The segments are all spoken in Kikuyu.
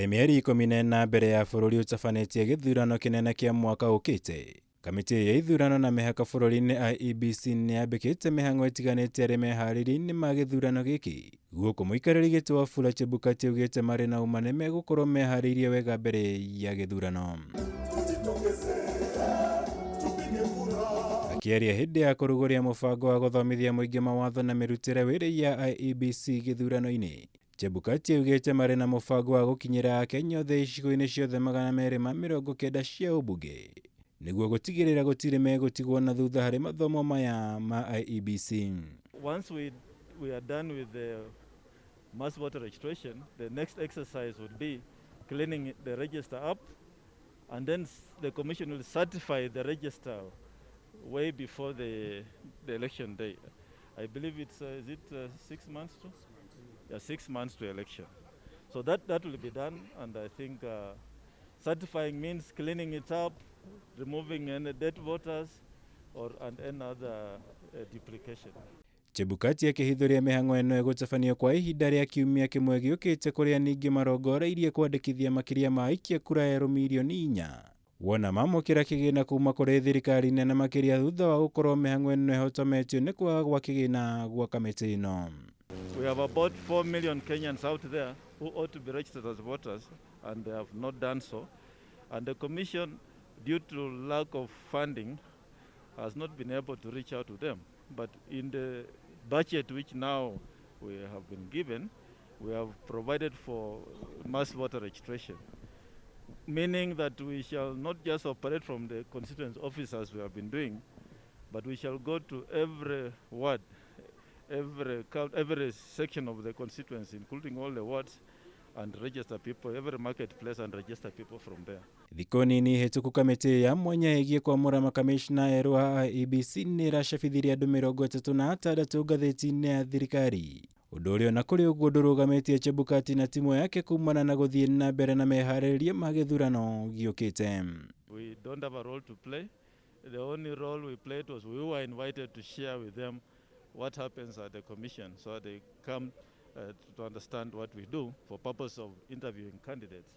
Harĩ mĩeri 14 mbere ya bũrũri ũtabanĩtie gĩthurano kĩnene kĩa mwaka ũkĩte, kamĩtĩ ya ithurano na mĩhaka bũrũri-inĩ IEBC nĩ yambĩkĩte mĩhang'o ĩtiganĩte arĩ meharĩria-inĩ ma gĩthurano gĩkĩ. Gũkũ mũikarĩri gĩtĩ Wafula Chebukati augĩte marĩ na ũma nĩ megũkorwo meharĩirie wega mbere ya gĩthurano. Akĩaria hĩndĩ ya kũrugũria mũbango wa gũthomithia mũingĩ mawatho na mĩrutĩre wĩra ya IEBC gĩthurano-inĩ, Chebukati augĩte marĩ na mũbango wa gũkinyĩra Akenya othe icigo-inĩ ciothe 290 cia ũmbunge nĩguo gũtigĩrĩra gũtirĩ megũtigwo na thutha harĩ mathomo maya ma IEBC. Once we are done with the mass voter registration, the next exercise would be cleaning the register up, and then the commission will certify the register way before the election day. I believe it's, is it 6 months to? Yeah, 6 months to election. So that will be done, and I think certifying means cleaning it up, removing any dead voters, or and any other duplication. Chebukati akĩhithũria mĩhang'o ĩno ĩgũtabanio kwa ihinda rĩa kiumia kĩmwe gĩũkĩte, kũrĩa ningĩ marongoreirie kwandĩkithia makĩria ma aikia kura erũ mirioni 4 wona mamũkĩra kĩgĩna kuma kũrĩ thirikari nene, makĩria thutha wa gũkorwo mĩhang'o ĩno ĩhotometio nĩ kwaga gwa kĩgĩna gwa kamĩtĩ ĩno. We have about 4 million Kenyans out there who ought to be registered as voters, and they have not done so. And the Commission, due to lack of funding, has not been able to reach out to them. But in the budget which now we have been given, we have provided for mass voter registration, meaning that we shall not just operate from the constituency office as we have been doing, but we shall go to every ward, every section of the constituency, including all the wards, and register people, every marketplace, and register people from there. Thikũ nini hĩtũku, kamĩtĩ ya mwanya ĩgiĩ kwamũra makamishna erũ a IEBC nĩ ĩracabithirie andũ 36 ngathĩti-inĩ ya thirikari, ũndũ ũrĩa ona kũrĩ ũguo ndũrũgamĩtie Chebukati na timu yake kumana na gũthiĩ na mbere na meharĩrĩria ma gĩthurano gĩũkĩte. We don't have a role to play. The only role we played was we were invited to share with them what happens at the commission so they come to understand what we do for purpose of interviewing candidates.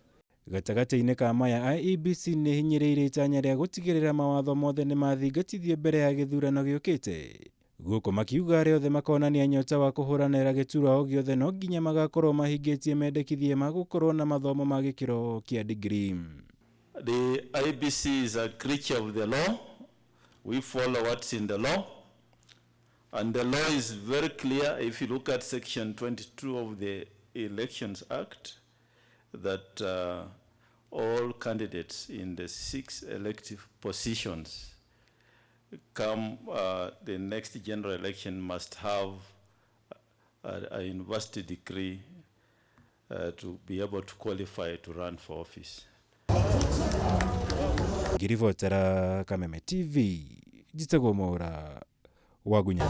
Gatagatĩ-inĩ ka maya, IEBC nĩ hinyĩrĩirie itanya rĩa gũtigĩrĩra mawatho mothe nĩ mathingatithio mbere ya gĩthurano gĩũkĩte, gũkũ makiuga arĩa othe makonania nyota wa kũhũranĩra gĩturwa o gĩothe no nginya magakorwo mahingĩtie mendekithia ma gũkorwo na mathomo ma gĩkĩro kĩa degree. The IEBC is a creature of the law. We follow what's in the law. And the law is very clear if you look at section 22 of the Elections Act that all candidates in the six elective positions come the next general election must have a university degree to be able to qualify to run for office. Ngĩribotera Kameme TV, njĩtagwo Mwaũra Wagunya.